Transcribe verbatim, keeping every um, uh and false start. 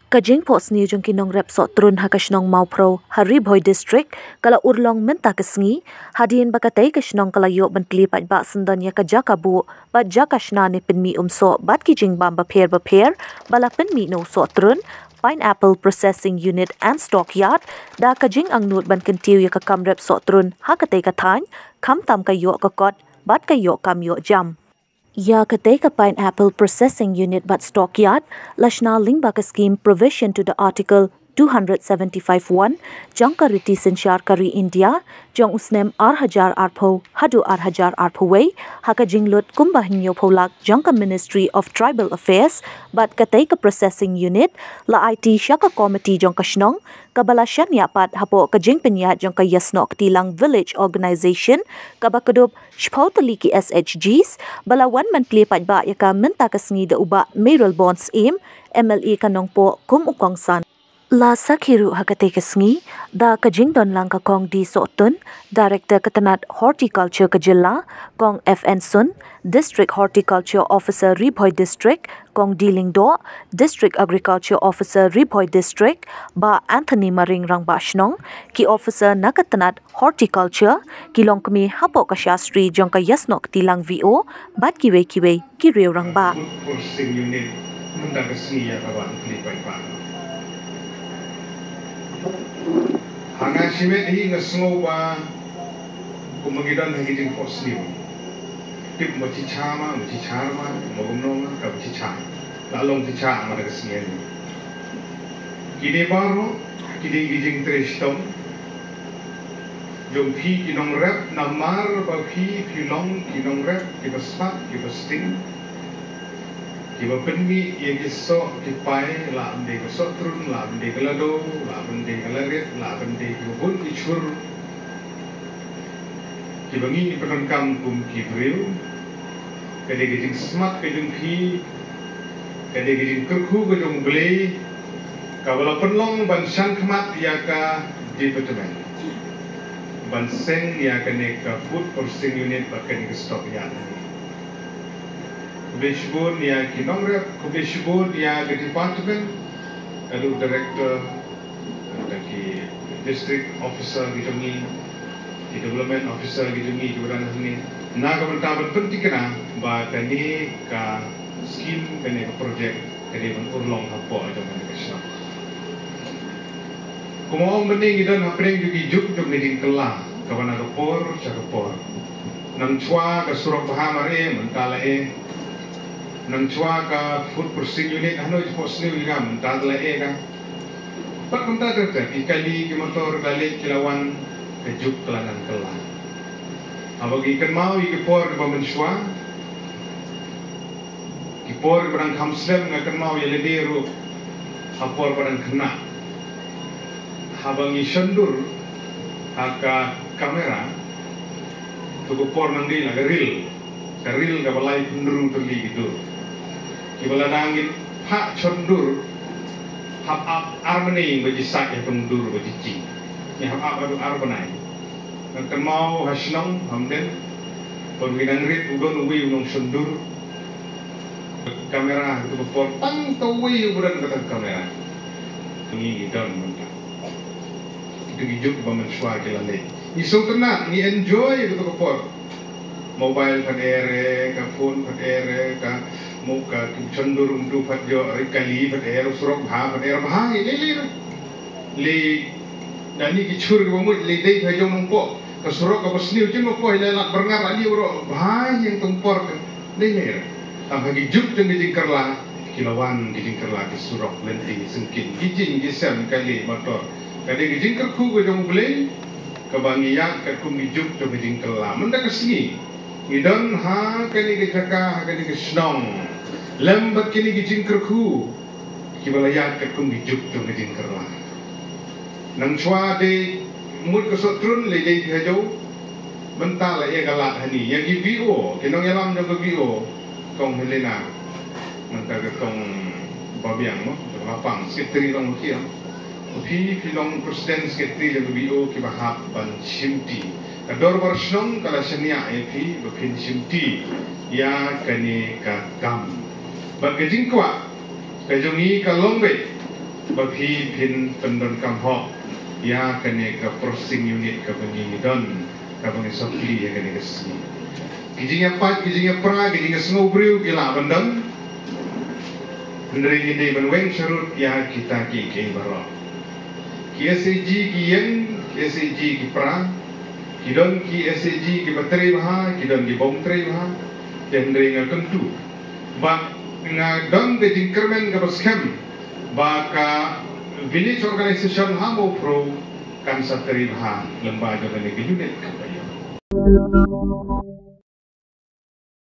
Ka jingphohsniew jong ki nongrep sohtrun ha ka shnong Mawphrew ha Ri Bhoi District ka la urlong mynta ka sngi, hadien ba katei ka shnong ka la ïoh ban klie paidbah syndon ïa ka jaka buh bad jaka shna ne pynmih umsoh bad ki jingbam bapher bapher ba la pynmih na u sohtrun Pineapple Processing Unit and Stockyard da ka jingangnud ban kyntiew ïa ka kam rep sohtrun ha katei ka thaiñ, khamtam ka ïoh ka kot bad ka ïoh kam ïoh jam. Ïa katei ka Pineapple Processing Unit bad Stockyard la shna lyngba ka skim Provision to the Article two hundred seventy-five one jong ka Riti Synshar ka ri India jong u snem ar hajar arphew haduh ar hajar arphew wei ha ka jinglut kumba hynñiewphew lak jong ka Ministry of Tribal Affairs, bad katei ka Processing Unit la aiti sha ka komiti jong ka shnong kaba la shaniah pat hapoh ka jingpynïaid jong ka Ïasnoh Ktilang Village Organisation kaba kdup shiphew tylli ki S H Gs ba la wan ban klie paidbah ïa ka mynta ka sngi da u Bah Mayralborn Syiem, M L A ka Nongpoh kum u kongsan. La sakhi ruh ha katei ka sngi da ka jingdon lang ka Kong D Sohtun, Director ka tnat Horticulture ka jylla, Kong F N Sun, District Horticulture Officer Ri Bhoi District, Kong D Lyngdoh, District Agriculture Officer Ri Bhoi District, Bah Anthony Maring Rangbah Shnong, ki officer na ka tnat Horticulture, ki longkmie hapoh ka shastri jong ka Ïasnoh Ktilang V O bad kiwei kiwei ki riew rangbah. Food Processing Unit mynta ka sngi ïa kaba ngi klie paidbah. Ha nga shimet hi nga sngew ba kumba ngi don ha ki jingphohsniew. Tip ba chicha ma, ba chicha ma, ba kumno ma, ka ba chicha. La long chicha ma da ka sngi. Kine baroh ki dei ki jingtrei shitom jong phi ki nongrep namar ba phi phi long ki nongrep kiba smat kiba sting. Kiba pynmih ïa ki soh ki pai, lah ban dei ka sohtrun, lah ban dei ka lado, lah ban dei ka larit, lah ban dei kiba bun ki chur. Kiba ngi pyndonkam kum ki briew. Ka dei ka jingsmat ka jong phi, ka dei ka jingkyrkhu ka jong U Blei kaba la pynlong ban shah khmat ïa ka department ban seng ïa kane ka Food Processing Unit bad kane ka Stockyard. Khublei shibun ïa ki nongrep, khublei shibun ïa ka department, ka Director, ka ki District Officer ki jong ngi, ki Development Officer ki jong ngi, ki ba don hangne. Na ka bynta ban pynthikna ba kane ka skim, kane ka project ka dei ban urlong hapoh jong kane ka shnong. Kumba ong mynne ngi don hapdeng jong ki juk jong ka jingkylla kaba na ka por sha ka por. Nang shuwa ka surok bha mar eh mynta la eh. Nang shuwa ka Food Processing Unit hano jingphohsniew ïa ka mynta la eh ka. Bad kumta ter ter ki kali ki motor ka leit ki la wan, ka juk ka la nang kylla. Haba ngi kynmaw ïa ki por kiba mynshuwa, ki por ba dang kham slem, nga kynmaw ïa lade ruh ha por ba dang khynnah. Haba ngi shon dur ha ka kamera, to ka por nang dei la ka reel, ka reel kaba laiphew hynriew tylli ki dur. Kiba lada ngin phah shon dur, hap ap ar bnai ba ji sah ïa tong dur ba ji jing. Ngi hap ap haduh ar bnai. Nga kynmaw ha shnong Hamden, ba ngi dang rit u don uwei u nongshon dur. Kamera ha kato ka por tang uta uwei uba don kata ka kamera. Ngi ngi don mynta. Kito ki juk ba mynshuwa ki la leit. Ngi sngewtynnat, ngi enjoy kato ka por. Mobile phan eh re, ka phone phan eh re, ka mo ka shon dur um tu phan jooh, kali phan eh re, surok bha phan eh re, bha ngi lei lei re. Lei da kine ki chur kiba mut lei dei pha jong Nongpoh. Ka surok kaba sniew jin Nongpoh ïa la Lad Byrngat la lei ro bha ïa tong por ka lei lei. Tang ha ki juk jong ki jingkylla ki la wan ki jingkylla ki surok lynti syngkien ki jing ki sem kali motor. Ka dei ki jingkyrkhu ka jong U Blei kaba ngi ïaid katkum ki juk jong ki jingkylla. Mynta ka sngi ngi don ha kane ka jaka ha kane ka shnong lem bad kine ki jingkyrkhu. Kiba la ïaid katkum ki juk jong ka jingkylla. Nang shuwa dei mut ka sohtrun lei dei phi ha Jaw. Mynta la ïa ka lad hani ïa ki V O, ki nongïalam jong ka V O, Kong Helena. Mynta ka Kong Babiang mo, ka Lapang, secretary long ki am. Phi phi long president secretary jong ka V O kiba hap ban shimti. Ka dorbar shnong ka la shaniah ïa phi ba phin shimti ïa kane ka kam. Bad ka jingkwah ka jong ngi ka long beit ba phi phin pyndonkam hok ïa kane ka processing unit kaba ngi don, kaba ngi sopli ïa kane ka sngi. Ki jingïapait, ki jingïapra, ki jingïasngew briew ki lah ban don. Hynrei ngi dei ban weng sharud ïa kita kiei kiei baroh. Ki SHG ki ïeng, ki SHG ki pra, ki don ki SHG kiba trei bha, ki don ki bym trei bha. Te hynrei nga kyntu ba nga don ka jingkyrmen kaba skhem ba ka village organization ha Mawphro kan sa trei bha lyngba jong kane ka unit kaba ïa.